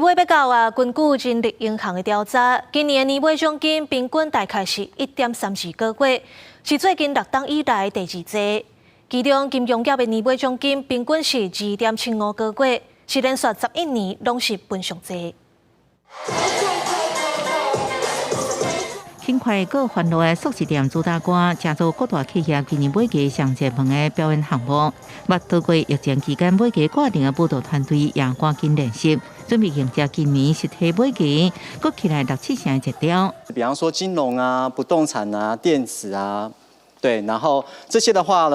尾欲到啊，根據人力銀行的調查，今年的年尾獎金平均大概是1.32個月，是最近6冬以來第二濟。其中金融業的年尾獎金平均是2.75個月，是連續11年攏是分上濟。輕快閣歡樂的速食店主打歌，成做各大企業今年尾季上熱門的表演項目。捌度過疫情期間尾牙掛定的舞蹈團隊也趕緊練習，準備迎接今年實體尾牙，閣起來六七成的熱潮。比方說金融啊、不動產啊、電子啊，對，然後這些的話，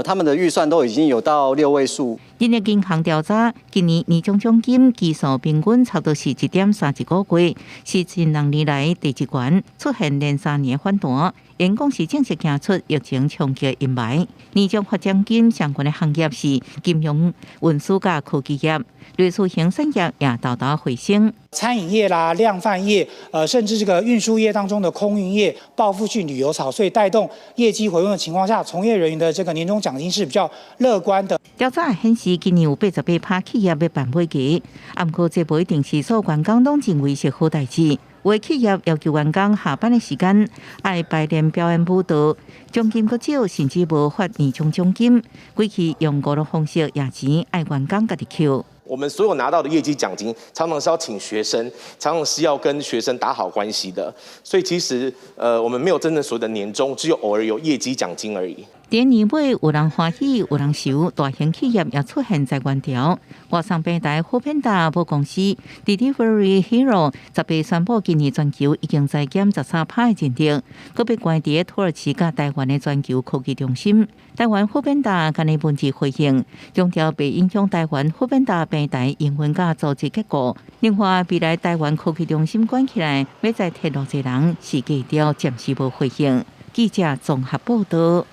他們的預算都已經有到六位數。人力銀行調查，今年年終獎金基數平均差不多是1.31個月，是近2年來第一懸，出現連3年反彈。員工是正式行出疫情衝擊的陰霾。年終發獎金相關的行業是金融、運輸佮科技業，類似型產業也沓沓回升。餐飲業啦、量販業，甚至這個運輸業當中的空運業，報復性旅遊潮，所以帶動業績回溫的情況下，從業人員的這個年終獎金是比較樂觀的。調查顯示，今年有88%企業欲辦尾牙，毋過這無一定是所有員工攏認為是好代誌。有的企業要求員工下班的時間愛排練表演舞蹈，獎金閣少，甚至無發年終獎金。過去用五樂方式掖錢，愛員工家己抾。我們所有拿到的業績獎金，常常是要請學生，常常是要跟學生打好關係的。所以其實，我們沒有真正所謂的年終，只有偶爾有業績獎金而已。佇年尾有人歡喜，有人愁，大型企業也出現裁員潮。外送平台 foodpanda 母公司 Delivery Hero 18宣布，今年全球已經裁減13%的人力，閣欲關佇土耳其佮台灣的全球科技中心。台灣 foodpanda 今日文字回應，強調袂影響台灣 foodpanda 平台營運佮組織結構。另外，未來台灣科技中心關起來，欲再提偌濟人是低調，暫時無回應。記者綜合報道。